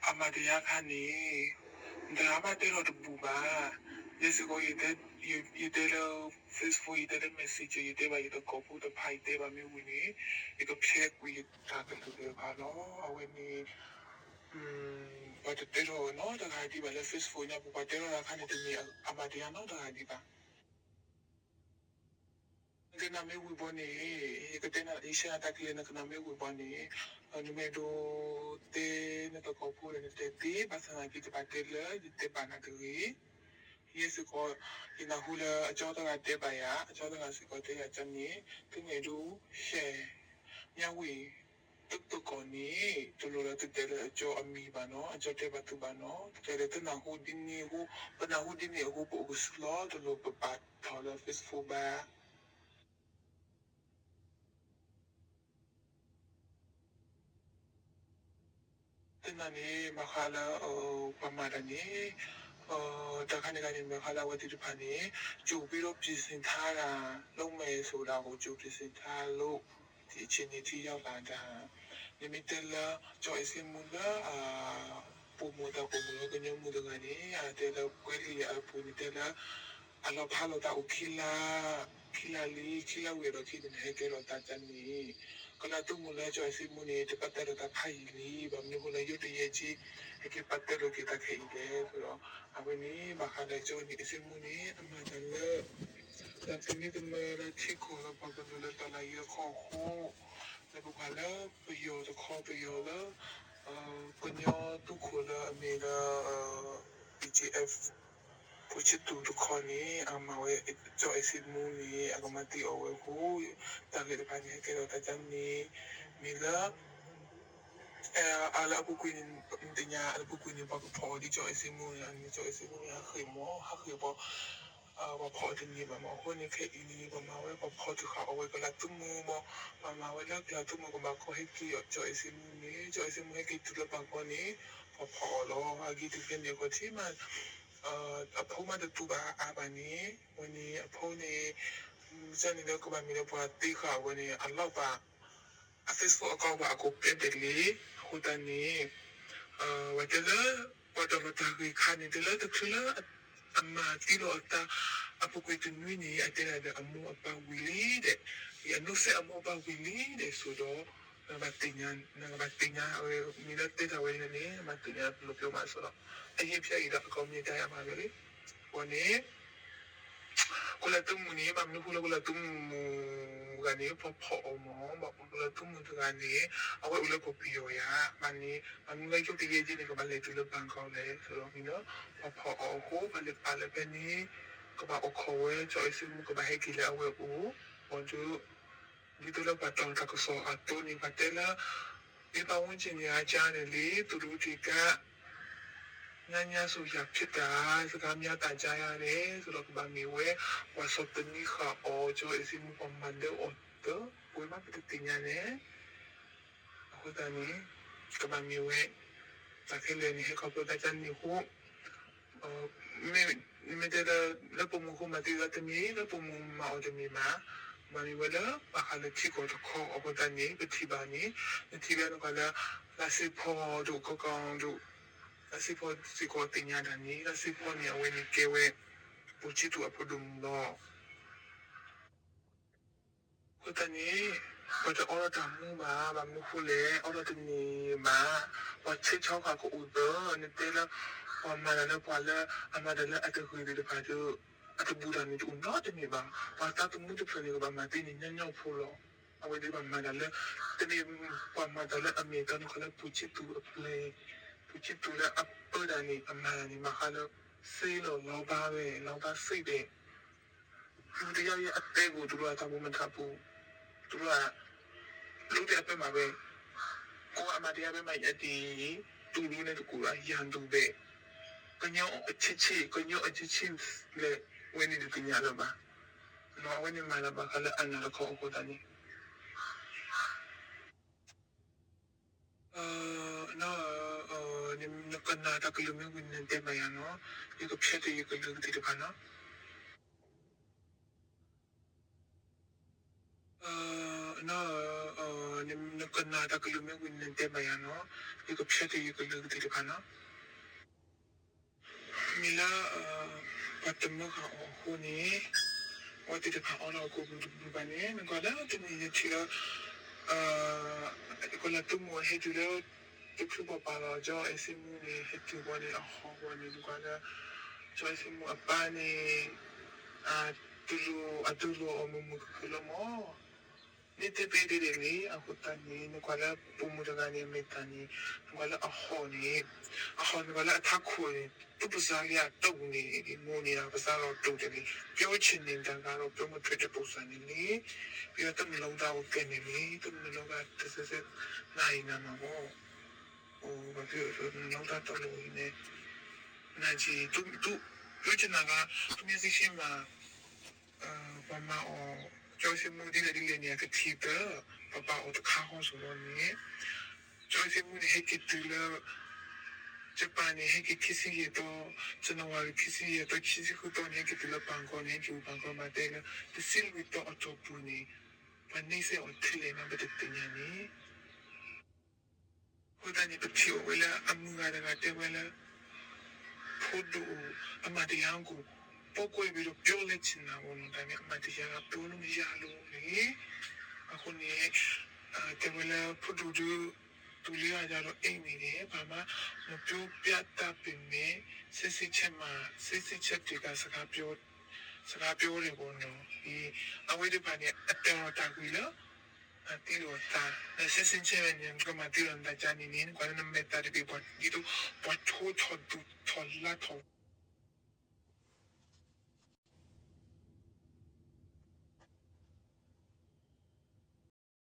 အမၤတယါခါန့ၣ် နတဂၤဘၣ်တဲလီၤတဘူးဘၣ်. ယဲစ့ၢ်ကီး ယတဲလၢ Facebook, ယတဲလၢ Messenger, ယတဲဘၣ်ယသကိးဖိတဖၣ်, ယတဲဘၣ်မ့ၢ်ဝံၤန့ၣ် ယကဖျဲးကွံာ်ယတၢ်ကလုၢ်သ့ၣ်တဖၣ်လီၤ. အဝဲန့ၣ် ပှၤတတဲထီၣ်နီတဂၤဒံးဘၣ်လၢ Facebook ညါပူၤ, ပှၤတဲထီၣ်တၢ်ခါန့ၣ်တမ့ၢ်အမၤတယါနီတဂၤဒံးဘၣ်. နကနၣ်မ့ၢ်ဝံၤဘီန့ၣ်, ယကတဲနၤ ယရှဲနၤတၢ်ကလုၢ် နကနၣ်မ့ၢ်ဝံၤဘီန့ၣ်, နမ့ၢ်ဒိးတဲနသကိးဖိဒီး နတဲသ့, ဘၣ်ဆၣ်သနာ်က့ တဘၣ်တဲလၢယတဲဘၣ်နၤတဂ့ၤ. ယဲစ့ၢ်ကီး ယနၢ်ဟူလၢအကၠီတဂၤတဲဘၣ်ယၤ, အကၠီတဂၤစ့ၢ်ကီးတဲယၤကန့ၣ်, သုမ့ၢ်ဒိး share မ့ၢ်ဝံၤ သုသကိးန့ၣ် တလိၣ်လၢသုတဲလၢအကၠီအမံၤဘၣ်နီၤ, အကၠီတဲဘၣ်သုဘၣ်နီၤ, တတဲလၢသုနၢ်ဟူဒ်န့ၣ်အဃိ, ပနၢ်ဟူဒ်န့ၣ်အဃိ ပအိၣ်ကစုလီၤ, တလိၣ်ပပာ်ထီၣ်လၢ Facebook ဘၣ်. သနာ်က့န့ၣ် ဘၣ်ဃးလၢ ပှၤမၤတၢ်န့ၣ်, တၢ်ခါန့ၣ်ခါန့ၣ် ဘၣ်ဃးလၢအဝဲသ့ၣ်တဖၣ်န့ၣ် ကြိုပြီးတော့ ပြင်ဆင်ထားတာ, လုပ်မယ်ဆိုတာကို ကြိုပြင်ဆင်ထားလို့ ဒီအခြေအနေထိရောက်လာတာ. နမ့ၢ်တဲလၢ ကၠီအဲၣ်စ့မူလၢ ပိာ်မုၣ်တၢ်ပိာ်မုၣ်လၢကညီမုၣ်တဂၤန့ၣ် အတဲလၢပှဲၤလံအပူၤန့ၣ် တဲလၢ အလီၤဖးလိာ်သးအိၣ်ခံလါ, ခံလါလံ, ခံလါဝံၤအဒီးခံန့ၣ် ဟဲကဲထီၣ်သးတၢ်န့ၣ်, ကလၤသုမုၢ်လၢကၠီအဲၣ်စ့မူန့ၣ် တပာ်တ့ၢ်လိာ်သးဖးယံာ်လံ, ဘၣ်မနုၤအဃိလၢ ယိတယဲၢ်က့ ဟဲက့ၤပာ်တ့ၢ်လိာ်က့ၤသးခဲအံၤလဲၣ်. အဝဲန့ၣ် ဘၣ်ဃးလၢကၠီန့ၣ် အဲၣ်စ့မူန့ၣ် အမၤတၢ်လၢ တၢ်သမံသမိးလၢထံကီၢ်လၢ ပှၤကလုာ်လၢတၢ်လၢယဲၢ်ခီၣ်အဃိ, လၢပပှၤလၢပယီၤတခီပယီၤလၢ ကညီသုးခိၣ်လၢအမ့ၢ်လၢ BGF ဖိဆံသူတခီန့ၣ် အမၤဝဲ ကၠီအဲၣ်စ့မူန့ၣ် အကမၤသံအီၤဝဲအဃိ, တၢ်ဂ့ၢ်တဖၣ်န့ၣ် ဟဲကဲထီၣ်သးန့ၣ် မ့ၢ်လၢ အလၢအပူၤကွံာ်န့ၣ် နသ့ၣ်ညါ အလၢအပူၤကွံာ်န့ၣ် ပှၤကဖီၣ်အီၤဒ်ကၠီအဲၣ်စ့မူန့ၣ် ကၠီအဲၣ်စ့မူန့ၣ် ဟးဃ့ၢ်မး ဟးဃ့ၢ်ပှၤ ပှၤဖီၣ်အီၤတန့ၢ်ဘၣ်မး. အဃိန့ၣ် ခဲအံၤန့ၣ် ပမၤဝဲ ပှၤဖီၣ်ထုးဃာ်အီၤဝဲကလၤသုးမုၢ်မး, ပမၤဝဲလၢကလၤသုးမုၢ်ကဘၣ်ကီဟဲက့ၤအီၤ ကၠီအဲၣ်စ့မူန့ၣ် ကၠီအဲၣ်စ့မူဟဲက့ၤတုၤလၢပှၤကီၢ်န့ၣ် ပှၤဖီၣ်အီၤလီၤ. အဂ့ၢ်ဒ်ဖဲန့ၣ်အဃိ ထံမး အဖိမးတတူၢ်ဘၣ်အါဘၣ်န့ၣ်, ဝဲန့ၣ်အဖိန့ၣ် ကန့ၣ်လၢကဘၣ်မ့ၢ်လၢပှၤသ့ဃာ်အဝဲန့ၣ် အလီၢ်ဘၣ် အ Facebook account ဘၣ်အကိးကဲဒဲးလံ. အဃိသတးန့ၣ် ဝဲတဲလၢ ပှၤတၢ်လီၢ်တၢ်ဂ့ၢ်ခါန့ၣ် တဲလၢတချုးလၢ အမၤသံလီၤအသး အပူၤကွံာ်တနွံန့ၣ် အတဲဒၣ်ဒီးအမိၢ်အပၢ်ဝံၤလံဒီး ယအနီၢ်စဲးအမိၢ်အပၢ်ဝံၤလံဒီး ဆိဒီး နကဘၣ်သ့ၣ်ညါ နကဘၣ်သ့ၣ်ညါဝဲ မ့ၢ်လၢတဲတၢ်ဝဲန့ၣ် နဘၣ်သ့ၣ်ညါပျိပျိမးဆိဒီး အယံာ်ဖျဲအံၤဒီး အကီၢ်မ့ၢ်တၢ်ယါမးလၢ အဃိန့ၣ် ကလၤသုးမုၢ်န့ၣ် ဘၣ်မနုၤဃိလၢကလၤသုးမုၢ်တဂၤန့ၣ် ပှၤဖီၣ်အီၤမး, ဘၣ်ကလၤသုးမုၢ်တဂၤန့ၣ် အဝဲအိၣ်လၢကီၢ်ပယီၤယါ, ဘၣ်န့ၣ် ဘၣ်မနုၤလၢယိတယဲၢ်က့န့ၣ် ကဘၣ်လဲၤတုၤလၢဘန်ကောက်လဲၣ် ဆိဒီးမ့ၢ်လၢ ပှၤဖီၣ်အီၤအဃိ ပှၤလဲၤပာ်လၢဖဲန့ၣ် ကဘၣ်အိၣ်ခိးဝဲ ကၠီအဲၣ်စ့မူ ကဘၣ်ဟဲက့ၤလၢအဝဲအအိၣ်, ဒီး ဒ်သိးလၢပှၤတီၤတၢ်ကစီၣ်အသိးန့ၣ် ပှၤတဲလၢ ဒီးပတ်ဝန်းကျင်အကျါန့ၣ်လံ သူတို့တွေက ညညဆိုရဖြစ်တာ စကားများသံကြားရတယ် ဆိုတော့ ကဘၣ်မ့ၢ်ဝဲ ပှၤဆီၣ်သနံးဃာ်အီၤ ကၠီအဲၣ်စ့မူ ပှၤမၤဒၢအီၤသၢ ပဝဲမးပတသ့ၣ်ညါန့ၣ် အဃိသတးန့ၣ် ကဘၣ်မ့ၢ်ဝဲ တၢ်ခဲလၢာ်န့ၣ် ဟဲခီဖျိတၢ်ကန့ၣ်အဃိ မ့ၢ်တဲလၢ လၢပိာ်မုၣ်အဃိမၤသံသးတမ့ၢ် လၢပိာ်မုၣ်မၤအီၤတမ့ၢ်ဘၣ်, မၤမ့ၢ်ဝဲလၢ ဘၣ်ဃးလၢထံကီၢ်တခီအဃိသတးန့ၣ် ပထံၣ်ဘၣ်န့ၣ် နထံၣ်ဘၣ်နကွၢ်လၢ လါစ့ဖီဒိၣ်ကီကီဒိၣ် လါစ့ဖီစ့ၢ်ကီးသ့ၣ်ညါတၢ်န့ၣ် လါစ့ဖီန့ၣ် အဝဲန့ၣ်ကဲဝဲ ပူၤဆံသူအဖိဒိၣ်မုၣ်လီၤ. အဃိသတးန့ၣ် ပှၤတအိးထီၣ်တၢ်မူဘၣ်, ဘၣ်မနုၤဃိလဲၣ် အိးထီၣ်တန့ၢ်ဘၣ်, ပှၤဆဲးဆီဃာ်ကအိၣ်သၢ, နတဲလၢ ပှၤမၤတၢ်လၢပှၤလၢ အမၤတၢ်လၢအတဂ့ၤသ့ၣ်တဖၣ်ဒီး အတဘူးတၢ်န့ၣ်တအိၣ်နီတမံၤဘၣ်, ပှၤသးသမူတဖျၢၣ်န့ၣ် ကဘၣ်မၤသ့န့ၣ် ညီညီဖိလီၤ. အဝဲသ့ၣ်ဘၣ်မၤတၢ်လၢ တမ့ၢ်ပှၤမၤတၢ်လၢအမ့ၢ်အတီန့ၣ် ခီလၢပူၤဆံသူအပျဲၢ်, ပူၤဆံသူလၢအပၢတၢ်န့ၣ် အမၤတၢ်န့ၣ် ဘၣ်ဃးလၢ စ့လီၤ လီၤဘါဝဲ လီၤဘါစ့ဒဲး လူတယောက်ရဲ့အသက်ကို သူတို့က သဘောမထားဘူး, သူတို့က လုပ်တဲ့အပိုင်းမှာပဲ ကိုယ်ကအမှန်တရားဘက်မှာ ရပ်တည်ရင် သူတို့နဲ့တကူတာ ရန်သူပဲ, ကညီအချင်းချင်း ကညီအချင်းချင်း လည်း ဝဲနေတကညာလဘၣ်, နော် အဝဲနေမှာလဘၣ် ခါလၢအနာတခီအဃိသတးန့ၣ် နကနၣ်တၢ်ကလုၢ်မ့ၢ်ဝံၤန့ၣ် နတဲဘၣ်ယၤနီၤ, ယကဖျဲးတ့ၢ်ယကလုၢ်သ့ၣ်တဖၣ်နီၤ. နီၤ နကနၣ်တၢ်ကလုၢ်မ့ၢ်ဝံၤန့ၣ် နတဲဘၣ်ယၤနီၤ, ယကဖျါတ့ၢ်ယကလုၢ်ကသ့ၣ်တဖၣ်နီၤ. မ့ၢ်လၢ ပှၤတမၢဃာ်အီၤအဃိန့ၣ် အဝဲသ့ၣ်တဖၣ်အီလီၤအကိာ်ပူၤတပူၤဘၣ်န့ၣ် နကွၢ်လၢတနံၤယထံၣ်လၢ ကီၤလၤသူမူးဟဲတုၤလၢ တချုးပှၤပာ်လီၤ ကၠီအဲၣ်စ့မူး န့ၣ် ဟဲတုၤဝံၤန့ၣ် အဟီၣ်ဝံၤန့ၣ် နကွၢ်လၢ ကၠီအဲၣ်စ့မူးအပၢ်န့ၣ် အတူၢ်လိာ်အီၤမုာ်မုာ်ခုၣ်ခုၣ်လီၤမး. န့ၣ်တဲပဒဲဒဲးလံ အဃိသတးန့ၣ် နကွၢ်လၢပိာ်မုၣ်တဂၤန့ၣ် အမဲာ်သၣ်န့ၣ် နကွၢ်လၢအဟီၣ်န့ၣ် အဟီၣ်နကွၢ်လၢအထးခိၣ်န့ၣ် သူၣ်ပစါလံအတီၢ်ပူၤန့ၣ် မိၢ်န့ၣ်ဒီးပစါလီၤတိာ်တလံ, ပျီဆ့ၣ်န့ၣ်တဂၤဒီး ပျီမုၢ်ထွဲတပိာ်စၢ်န့ၣ်လံ. ပယီၤတမုၢ်လီၤကသးအိၣ်ကဲန့ၣ်လံ, တမုၢ်လီၤကသးတစဲးစဲး နၤအံၤနၤမးဘၣ်. ပှၤဖဲမုၢ်လီၤကသးတီၢ်လီၤအံၤန့ၣ် နၤက့ၤ ပျီဆ့ၣ်န့ၣ်ဂၤ ပမ့ၢ်သ့ၣ်ဆ့မး ပှၤမၤအီၤ ကၠီစ့မူးဒ်လဲၣ်ဒ်လဲၣ်န့ၣ် အကထံၣ်သၢ, ပပာ်အီၤတခါဃီစိၤလီၤန့ၣ်, ကၠီစ့မူးန့ၣ် ဟဲက့ၤတုၤလၢ ယပၢ်န့ၣ် ဟဲက့ၤခံဆံယဲၢ်သီ, ကၠနဝါရံၤ ခံဆံယဲၢ်သီ ခံဆံဃုသီန့ၣ် ဟဲက့ၤတုၤလၢပှၤကီၢ်န့ၣ် ဟဲက့ၤပှၤကီၢ်မၤတဲလၢ တဆံလွံၢ်သီအတီၢ်ပူၤန့ၣ် ပှၤန့ဆဲအီၤထဲလဲၣ်န့ၣ် ပတသ့ၣ်ညါန့ၣ် အဃိသတးန့ၣ် ပထံၣ်အီၤဝဲလၢအမုၢ်ဂၤတဂၤတဲဝဲလၢ ဖိဒိၣ်အမၤတယၤအကိာ် ပီၣ်ကွဲးဝံၤဒီးပျီလဲၤဆ့ၣ်နၤအဂီၢ်နီၤ တၢ်န့ၣ် အမၤတယၤဂၤပျီလၢမုၢ်ယၤလီၤန့ၣ်, အဃိန့ၣ် တဲဝဲလၢဖိဒိၣ်ဒုး တူၢ်လံအယၤဒီးအ့ၣ်န့ၣ်န့ၣ် ပမၤ မၤပျီပျးတၢ်ပ့ၤမဲာ် စဲစ့ဆဲမး စဲစ့ဆဲတ့ၢ်ကး စကၤပျီဝဲဒၣ်အဂီၢ်နီၤ, အဝဲသ့ၣ်တဖၣ်န့ၣ် အတဲလီၤတၢ်ကွံာ်လၢ မၤသံလီၤသး, နစဲစ့ဆဲန့ၣ် နကမၤသံလီၤနသးကါန့ၣ်န့ၣ် နကွၢ်လၢနမဲာ်သၣ်တဘ့ၣ် ပှၤဒ်သိး ပှၤထိထီၣ်သူၣ်ထီၣ်လါထီၣ်